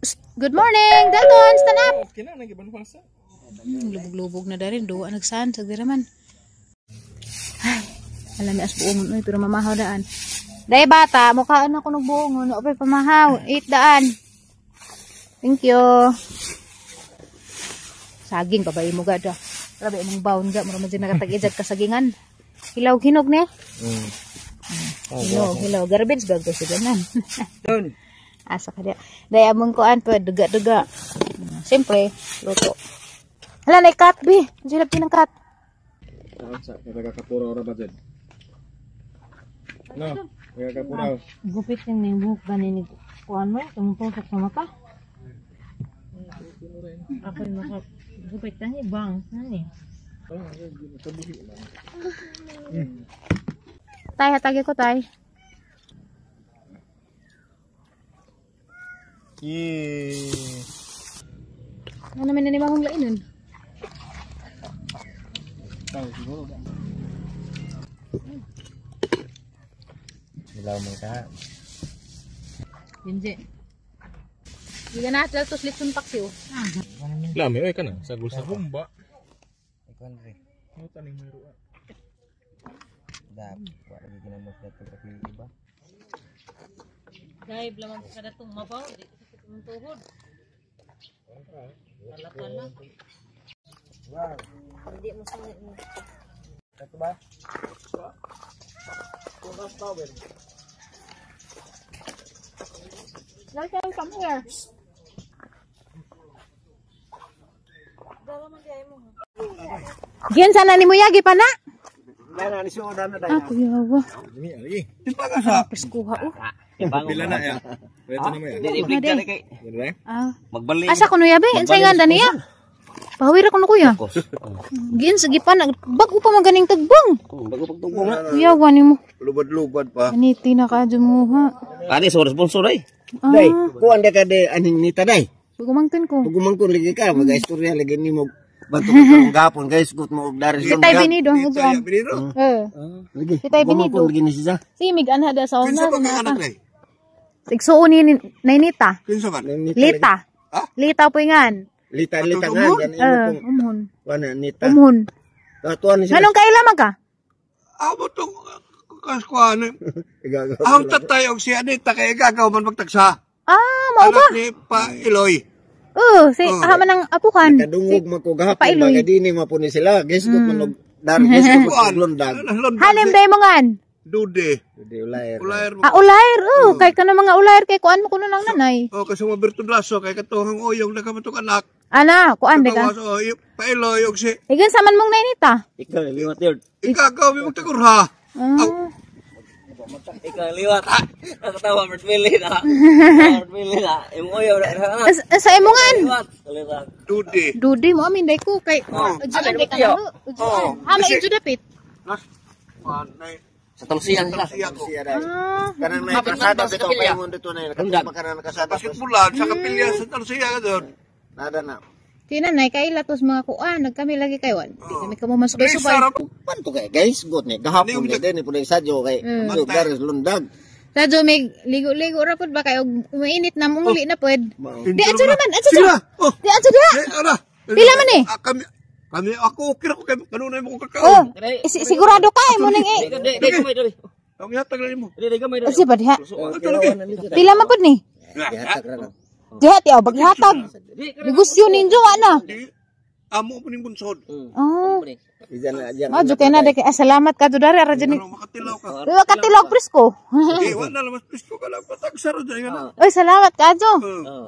Good morning, Dalton, stand up. Okay na, nagiban pa sa. Lubog-lubog na darin, duwa nagsan sa dira man. Ay, alam ni as buongon oy, pero mamahaw daan. Day bata, mukhaan ako ng buongon, okay pamahaw, 8 daan. Thank you. Saging babay mo gada. Grabe imong baon ga, mura man dyan nakatag-ijag kasagingan. Hilaw hinog ne? Hilaw, hilaw. Garbage bag ba siya ganan? Dun. Asa ka diya. Day among kuan pa duga-duga. Siyempre, luto. Hala, na cut, bi. Silap din ng cut. Sa kagakapura ora ba dyan? No, kagakapura. Gupit yung buhok gani ni kuan mo, tumutusok sa mata. Ako yung maka gupit na ni bangs na ni. Tay, hatagi ko, tay. Yeah. Ano naman na ni Mahong lainon? Tayo siguro ba? Ilaw mo ka. Hindi. Hindi ka na, tos litson paksiw. Lami oy kana sagol sa humba. Ikaw rin. Ano taning may ruwa? Dap, wala lagi ginamos na ito kasi iba. Dahil lamang ka na itong mabaw, di ko sakit mong tuhod. Talatan na. Wow. Hindi mo sangit mo. Ito ba? Dalton, come here. Giyan sana ni mo yagi pa na. Wala na, nisuodan na tayo. Ah, kuyawa. Ini lagi. Preskuha, oh. Pila na ya. Pwede na mo ya. Na, day. Pwede na. Ah. Magbalik. Asa kuno yabe? Unsay nga niya? Pahawira kuno kuya. Giyan sige pa na bago pa maganing tagbong. Bago pagtugong na. Kuyawa nimo. Lubad-lubad pa. Aniti na ka mo ha. Ani so sponsor ay. Ah, Day, kuan ka de aning nita day. Gumangkin ko. Pagumangkon lagi ka, mag-istorya lagi nimo. Banto ka karong gapon guys, gut mo og dari Si Tay Binido ang uban. Eh. Lagi. Si Tay Binido. Gumangkon lagi ni siya. Si mig anha da sa una. Kinsa ba anak day? Igsuon ni Nainita. Kinsa man? Lita. Lita po ingan. Lita lita nga gan imo Eh, kung umhon. kuan nita. Umhon. Tuan ni siya. Anong kaila man ka? Amo tong kaskuan. Ang tatay og si Anita kay gagaw man magtagsa. Ah, mao ba? Anak ni Pa Eloy. Oh, si aha man ang apuhan. Kadungog man ko gahapon Pailoy. mga dini man po ni sila. Guys, gut man og dari guys gut Kuan. og lundag. Halim day mo ngan. Dude. Di ulayr. Ulayr mo. Ah, ulayr. Oh, kay kano mga ulayr kay kuan mo kuno nang nanay. O kasi mo Berto Lasso kay katuhang oyong nakamatong anak. Ana, kuan de ka. Gawas o Pa Eloy og si Igan sa man mong nainita. Ikaw liwat yun. igagaw mi magtagurha. Ah. Ikaw liwat. Nakatawa Bert Willie na. Bert Willie na. Imo oyo na. Sa imongan. Liwat. Liwat. Dude. Dude mo amin day ko kay ujuan day ka na. Oh. Ha, may uju dapit. Las kuan nay. Sa Talusian sila. Siya ko. Siya day. Ah, Kanang may kasada dito paingon dito na Lundag. kanang kasada. Basketballan sa kapilya sa Talusia ka doon. Nada na. Tinanay kay latos mga kuan, nagkami lagi kay wan. Di kami kamo masubay-subay. Risa ra Panto kay guys, gut ni gahapon ni din po ni sadyo kay so, dari lundag. Sadyo may ligo-ligo ra pud ba kay og umiinit na mungli na pud. Di adyo naman, adyo Sila. dyan. Oh. Di adyo diha. Eh, ara. Pila man eh? Ah, kami kami ako okay ra ko kay kanunay mo ko Oh, kakaon. sigurado ka mo nang eh. Di di gamay dali. Ang yatag na nimo. Di di gamay dali. Asi ba diha? Ato lagi. Pila man pud ni? Gihatag ra lang. Diha ti aw baghatag. Negosyo ninyo wa na. Di amo po ning bunsod. Oh. Ijan na diyan. Adyo kay na kay salamat ka dudari ra dyan ni. Ano makatilaw ka. Wa katilog presko. Di wala na mas presko ka lang patagsa ra dyan nga. Oy, salamat ka adyo.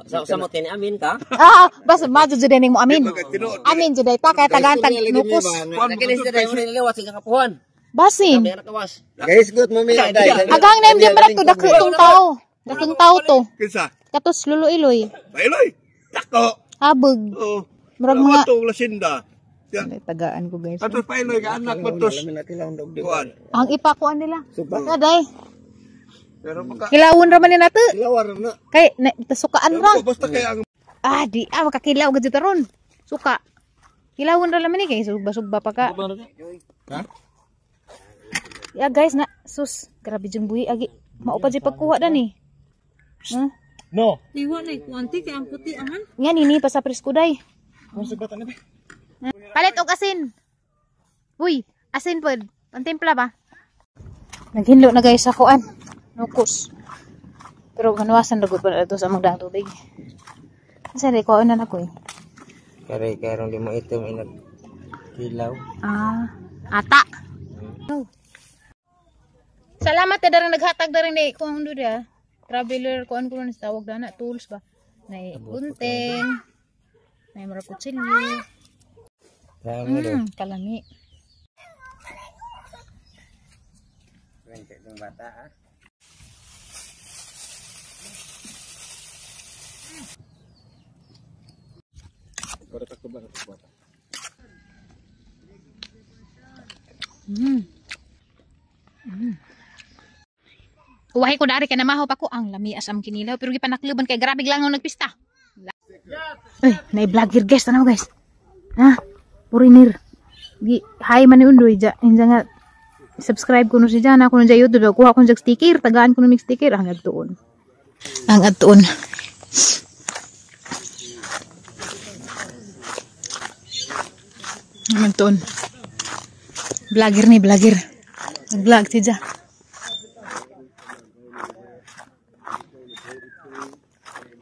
Sa sa mo tini amin ka. Ah, basta madyo jud mo amin. Tinuod. Amin jud ta kay tagaan tag nukos. Nakinis na dai mo liwat sa kapuhan. Basin. Di na kawas. Guys, gut mo mi day. Agang na yung barak to dakong tao. Dakong tao to. Kinsa? Katos lulo iloy. Pailoy. Dako. Habog. Oo. Murag mga Ato lasinda. Ya. Tagaan ko guys. Ato pailoy ka anak mo tos. Kuan. Ang ipakuan nila. Kaday. Pero maka Kilawon ra man ni nato. Kilawar na. Kay na, sukaan ra. basta kay ang Ah, di ah makakilaw gud ron. Suka. Kilawon ra laman ni kay sugba-sugba pa ka. Ha? Ya guys na sus, grabe jung buhi agi. Mao pa jud pagkuha dani. Huh? No. Iwa na kuanti kay ang puti aman. Nga nini pa sa preskuday. Kung sa bata na ba? Palit og asin. Uy, asin pod. Pantimpla ba? Naghinlo na guys sa kuan. Nukos. Pero ganuwasan ra gud pa na ito sa magdaang tubig. Kasi di ko na ko eh. Kare karon di mo itom inag kilaw. Ah, ata. Oh. Salamat ta darang naghatag darang ni kuan do dia. Traveler kuan ko na sa tawag dana tools ba. Nay gunting. Nay mura kutsilyo. Dami do. Kalami. Itong bata ah. Para takbo ba bata? Uwahi ko dari kay namahaw pa ko ang lami as am kinilaw pero gipanakluban kay grabe lang ang nagpista. Uy, nay vlogger guys tanaw guys. Ha? Foreigner. Gi hi man ni undoy ja inja nga subscribe ko no si Jana kuno sa YouTube kuha ko jag sticker tagaan ko no mig sticker ang adtuon. Ang adtuon. Ang adtuon. Vlogger ni vlogger. Nag-vlog si Ja.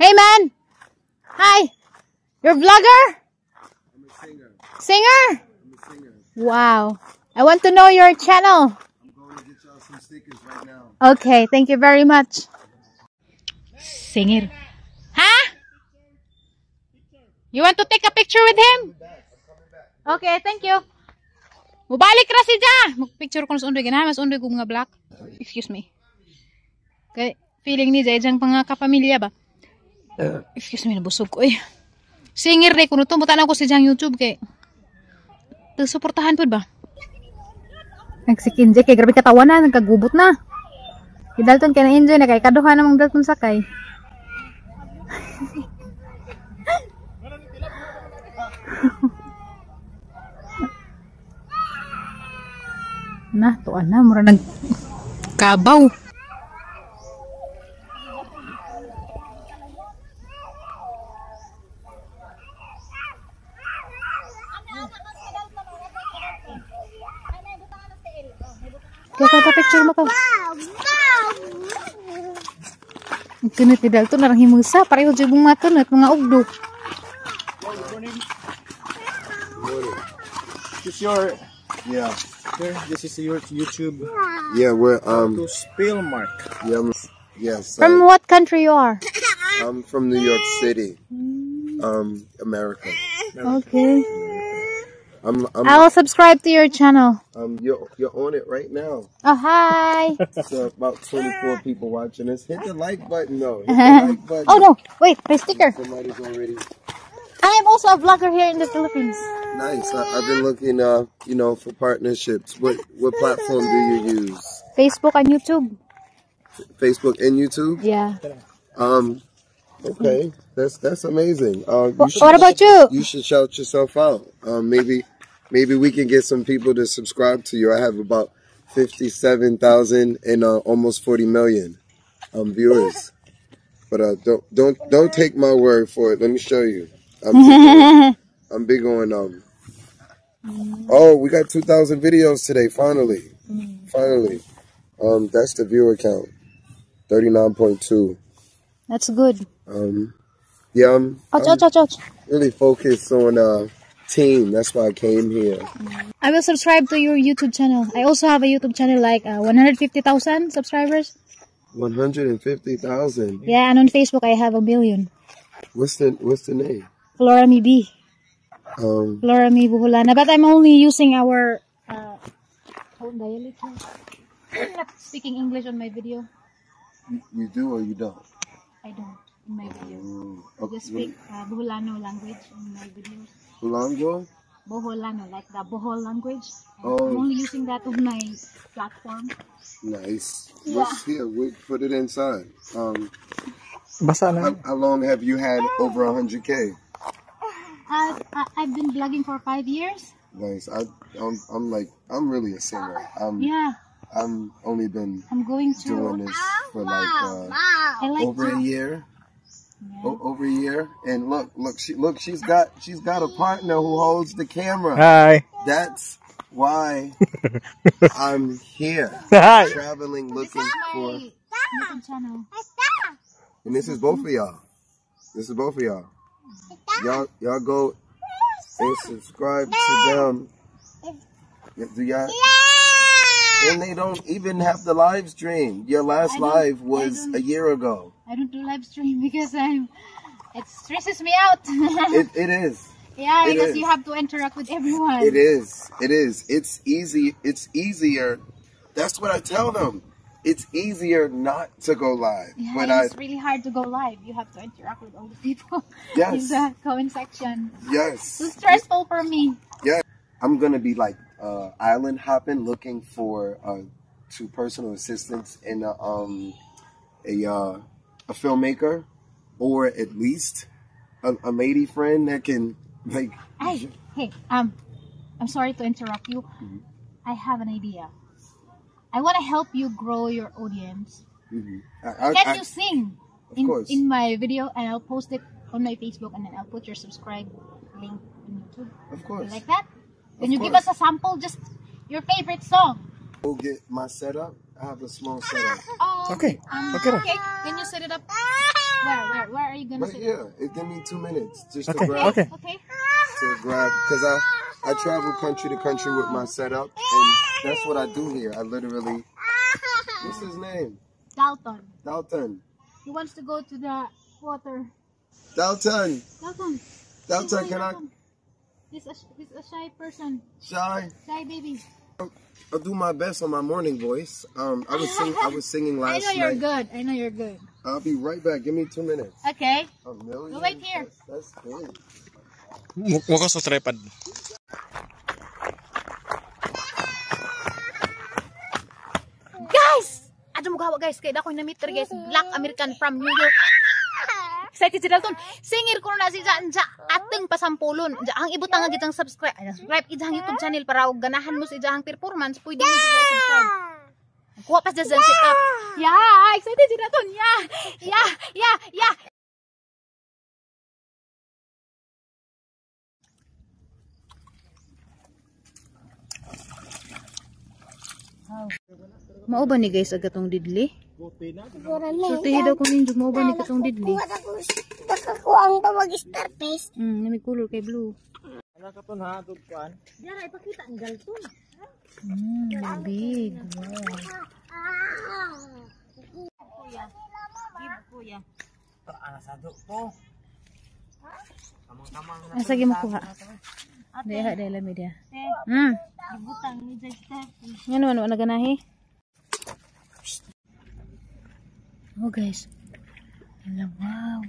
Hey man! Hi! You're a vlogger? I'm a singer. Singer? I'm a singer. Wow. I want to know your channel. I'm going to get y'all some stickers right now. Okay, thank you very much. Singer. Huh? You want to take a picture with him? Okay, thank you. Mubalik ra si Ja. Mag-picture ko sa undoy ganahan mas undoy ko mga black. Excuse me. Okay, feeling ni Jai jang pang kapamilya ba? Excuse me, nabusog ko eh. Singer day kuno to, butan ako si Jang YouTube kay suportahan pud ba? Nagsikinje kay grabe katawanan, nagkagubot na. Si Dalton kay na-enjoy na kay kaduha namang Dalton sakay. Na, tuan na mura nag kabaw. Kaya picture mo ka. Kunit ni Dalton narang himusa pareho jud mong matunot mga ugdo. This is your Yeah. sir, this is your YouTube Yeah, we're to spill mark. yeah, yes. From what country you are? I'm from New York City. America. Okay. I'm I will subscribe to your channel. You're on it right now. Oh, hi. So about 24 people watching this. Hit the like button though. Hit the like button. Oh no, wait, my sticker. Somebody's already I am also a vlogger here in the Philippines. nice. I've been looking you know, for partnerships. What platform do you use? Facebook and YouTube. Facebook and YouTube? Yeah. Okay. That's amazing. What about you? You should shout yourself out. Maybe we can get some people to subscribe to you. I have about 57,000 and almost 40 million viewers. But don't take my word for it. Let me show you. I'm big on Oh, we got 2,000 videos today. Finally, finally. That's the viewer count. 39.2. That's good. Yeah, I'm Ouch, ouch, ouch, ouch. really focused on team. That's why I came here. I will subscribe to your YouTube channel. I also have a YouTube channel like 150,000 subscribers. 150,000. Yeah, and on Facebook I have 1 million. What's the name? Flora Mi B. Flora Mi Boholana. But I'm only using our own dialect. I'm not speaking English on my video. You do or you don't? I don't in my videos. I Okay. just speak Boholano language in my videos. Bolango? Boholano, like the Bohol language. Oh. I'm only using that on my platform. Nice. What's here? We put it inside. Basa na. How long have you had over 100K? I've been vlogging for 5 years. Nice. I'm really a singer. Yeah. I'm only been I'm going to doing this for like I like over a year. Yeah. Over a year. And look, she's got a partner who holds the camera. Hi. That's why I'm here. Hi. Traveling looking for YouTube channel. And this is both of y'all. This is both of y'all. Y'all go and subscribe to them. Do y'all? And they don't even have the live stream. Your last live was a year ago. I don't do live stream because it stresses me out. It is. Yeah, because It is. You have to interact with everyone. It is. It is. It's easy. It's easier. That's what I tell them. It's easier not to go live. Yeah, but it's really hard to go live. You have to interact with all the people. Yes. In the comment section. Yes. It's stressful for me. Yeah. I'm gonna be like island hopping, looking for two personal assistants and a filmmaker, or at least a lady friend that can like. Hey, I'm sorry to interrupt you. Mm-hmm. I have an idea. I want to help you grow your audience. Mm-hmm. Can you sing in my video, and I'll post it on my Facebook, and then I'll put your subscribe link on YouTube. Of course. You like that? Can you give us a sample, just your favorite song? We'll get my setup. I have a small setup. Oh, Okay. Okay. Can you set it up? Where are you gonna right set here. it up? It give me 2 minutes just okay. to grab. Okay. Okay. To grab, because I travel country to country with my setup, and that's what I do here. I literally. What's his name? Dalton. Dalton. He wants to go to the water. Dalton. Dalton. Dalton, can I? He's a shy person. Shy. Shy baby. I'll do my best on my morning voice. I was singing last night. I know you're good. I know you're good. I'll be right back. Give me 2 minutes. Okay. A million? We'll wait here. That's big. Mukha sa tripod. Guys! Ato mo gawa guys. Kaya ako'y na-meet guys. Black American from New York. Excited si Dalton. Singer ko na si Janja ateng pasampulon. Ang ibutang nga gitang subscribe. Ay, subscribe ijang YouTube channel para og ganahan mo sa ijang performance, pwede mo subscribe. Kuha pa sa set up. Yeah, excited si Dalton. Yeah. Yeah, yeah, yeah. Mao ba ni guys agatong didli? Sultihi daw kung ninyo, mao ba ni katong didli? Nakakuha ang pamag-starfish. Nami color kay blue. Ano ka to na, tugkuan? Dara, ipakita ang galton. Big. Wow. Kuya. Give kuya. Anasado to. Kamang-kamang na. Asa gi makuha? Daya, daya lami dia. Ibutang ni starfish. Ngano ano naganahi? Oh guys. Hala, wow.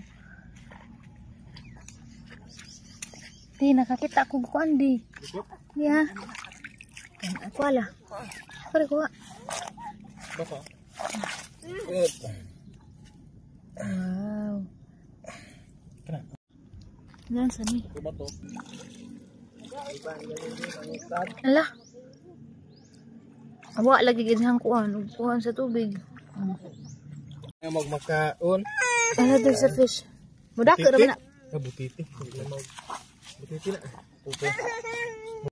Di nakakita ko kuan di. Yeah. Ako ala. Pare kuha. Baka. Wow. Nan sa ni. Ala. Awa lagi gid hang kuan, ug kuan sa tubig. Magmakaon. Ala, there's a fish. Mudako ra man na. Butiti. Butiti na. Pupo.